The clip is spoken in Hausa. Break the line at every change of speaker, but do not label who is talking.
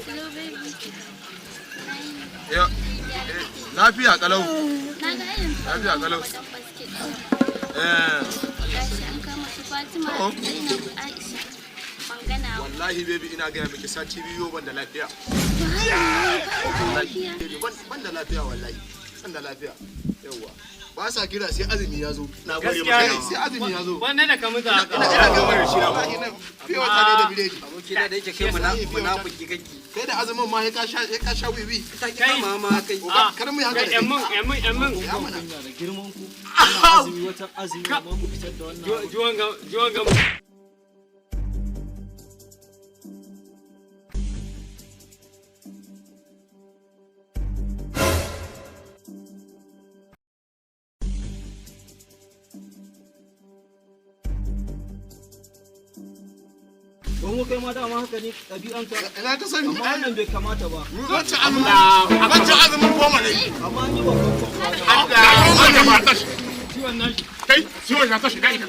Hello, baby.
Ya, lafiya kalau.
Na ga irin
Lafiya kalau.
wajen basket.
Eh,
Gashi an kama su Fatima,
Oh.
Zainab, Aisha. Ban gana ba.
Wallahi baby, ina gaya miki, sati 2 ban da lafiya.
Subhanallah, ba lafiya.
Baby, ban da lafiya wallahi. Ban da lafiya. Yawwa. Ba sa kira sai azumi ya zo.
Na gode
Gaskiya
maka.
ne.
Sai azumi ya zo.
Wannan da ka mutu haka.
Ina ga wayar shi na wallahi na fiye wata ne da biredi.
Abokina, da yake kai munafiki kake.
Kai da azumin ma sai ka sha wiwi.
Ta ki kama ma kai.
Ah,
Kar mu yi haka da
yan mun, yan mun, yan mun.
Ya mana.
Kunya da girman ku. Kuna azumi, watan azumi, amma ku fitar da wannan abu.
Juwan ga, juwan ga.
Don kai ma dama haka ne ɗabi'anka.
Ina ta sani.
Amma wannan bai kamata ba.
Wancan azumin 10 ne.
Amma an yi babban kwakwa.
Allah ba tashi.
Ciwon nashi.
Kai, ciwon ya tashi da ita.